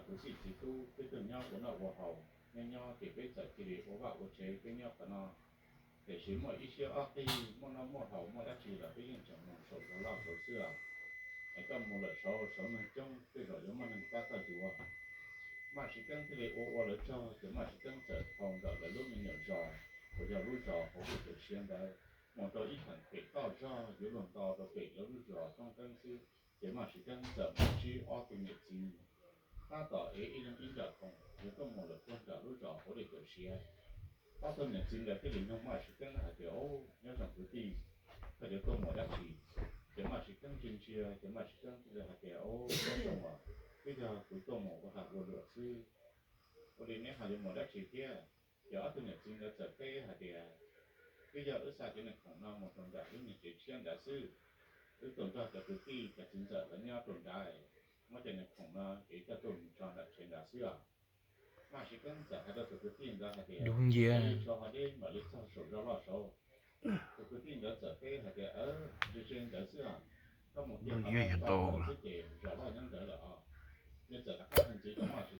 Kuv txij txiv tub peb tuaj nyob ua noj ua haus, nyob nyob ces peb txawm cia li ua vaj ua tsev peb nyob qhov no. Tiam sis muaj ib siab ob qig, muaj noj muaj haus muaj dab tsi los peb yeej tseem mus saum zos loj saud xwb os. Es koj mus lawm saud, saud neeg coob tej zaum yuav muaj neeg pab koj yuav. Maj Siv Keeb thiaj li ua ua lawv tsaug ces Maj Siv Keeb txawm thau ntawm lawv lub me nyuam zos, uas yog lub zos hauv lub caum siav ntawd, mus rau ib theem pem toj zog yuav luag nto rau pem lawv lub zos Toob Keeb xwb. Ces Maj Siv Keeb txawm mus ntsib ob tug niam txiv tab tom ev ib leeg ib nram khoom yuav tuaj mus lawm puag nram lub zos hauv lub caum siav. Ob tug niam txiv ntawd thiaj li nug Maj Siv Keeb hais tias, Au, nyob zoo kwv tij, koj yuav tuaj mus dab tsi? Ces Maj Siv Keeb ntsia ntsia ces Maj Siv Keeb thiaj li hais tias, Au, nyob zoo os, twb yog kuv tuaj mus ua lag ua luam xwb. Ua li neb ho yuav mus dab tsi thiab? Ces ob tug niam txiv ntawd txawm teb hais tias, Twb yog wb xa cov niag khoom no mus rau nram lub niag tsev tshiab nrad xwb. Wb tuaj nrog cov kwv tij cov txiv ntxawm lawv nyob rau nrad, muab cov niag khoom no es coj tuaj mus tso nram tsev nrad xwb os. Maj Siv Keeb txawm hais rau tus kwv tij ntawd hais tias, Ua li tso ho deb mam li txog saum zos loj saud. Tus kwv tij ntawd txawm teb hais tias, Ze ze ntawd xwb os, koj mus kiag qhov no tso xwb ces zos loj nyob ntawd lawm os. Nws txawm rov qab mus ntxiv rau Maj Siv